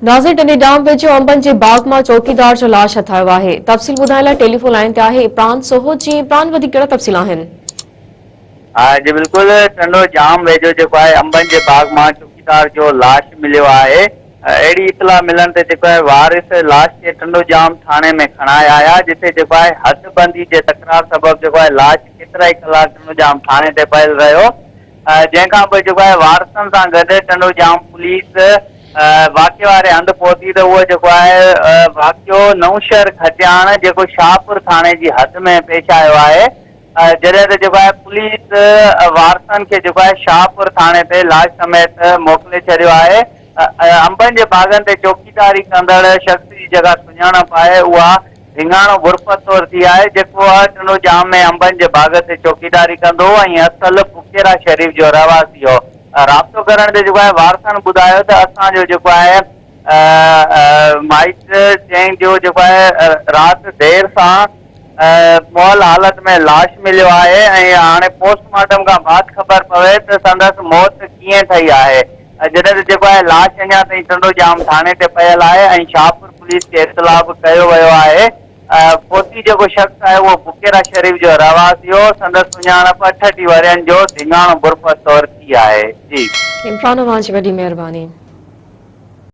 ناظر ٽنڊي ڄام ويجهو انبن جي باغ مان چوڪيدار جو لاش هٿ آيو آهي. تفصيل ٻڌائڻ لاء ٽيليفون لائين تي آهي عمران سوهو جي عمران وڌيڪ ڪهڙا تفصيل آهن. ها جي بلڪل ٽنڊو ڄام ويجهو جيڪو آهي انبن جي باغ مان چوڪيدار جو لاش مليو آهي اهڙي اطلاع ملڻ تي جيڪو آهي وارث لاش کي ٽنڊو ڄام ٿاڻي ۾ کڻائي آيا جتي جيڪو آهي حد بندي جي تڪرار سبب جيڪو آهي لاش ڪيترائي ڪلاڪ ٽنڊو ڄام ٿاڻي تي پيل رهيو جنهن کان پوء جيڪو آهي وارثن سان گڏ ٽنڊو ڄام پوليس واقعي واري هنڌ پهتي ته اهو جيڪو آهي واقعو نئون شهر کٽياڻ جيڪو شاهپور ٿاڻي جي حد ۾ پيش آيو آهي جڏهن ته جيڪو آهي پوليس وارثن کي جيڪو آهي شاهپور ٿاڻي تي لاش سميت موڪلي ڇڏيو آهي انبن جي باغن تي چوڪيداري ڪندڙ شخص جي جيڪا سڃاڻپ آهي اها ڌينگاڻو غرفت طور ٿي آهي، جيڪو ٽنڊو ڄام ۾ انبن جي باغ تي چوڪيداري ڪندو هو ۽ اصل بڪيرا شريف جو رهواسي هو. رابطو ڪرڻ تي جيڪو آهي وارثن ٻڌايو ته اسان جو جيڪو آهي مائٽ جنهن جو جيڪو آهي رات دير سان مئل حالت ۾ لاش مليو آهي ۽ هاڻي پوسٽ مارٽم کان بعد خبر پوي ته سندس موت ڪيئن ٿئي آهي. جڏهن ته جيڪو آهي لاش اڃا تائين ٽنڊو ڄام ٿاڻي تي پيل آهي ۽ شاهپور پوليس کي اطلاع به ڪيو ويو آهي. فوتي جيڪو شخص آهي اهو بڪيرا شريف جو رهواسي هو، سندس سڃاڻپ 68 ورهين جو ڌينگاڻو برفت طور ٿي آهي. جي. عمران اوهان جي وڏي مهرباني.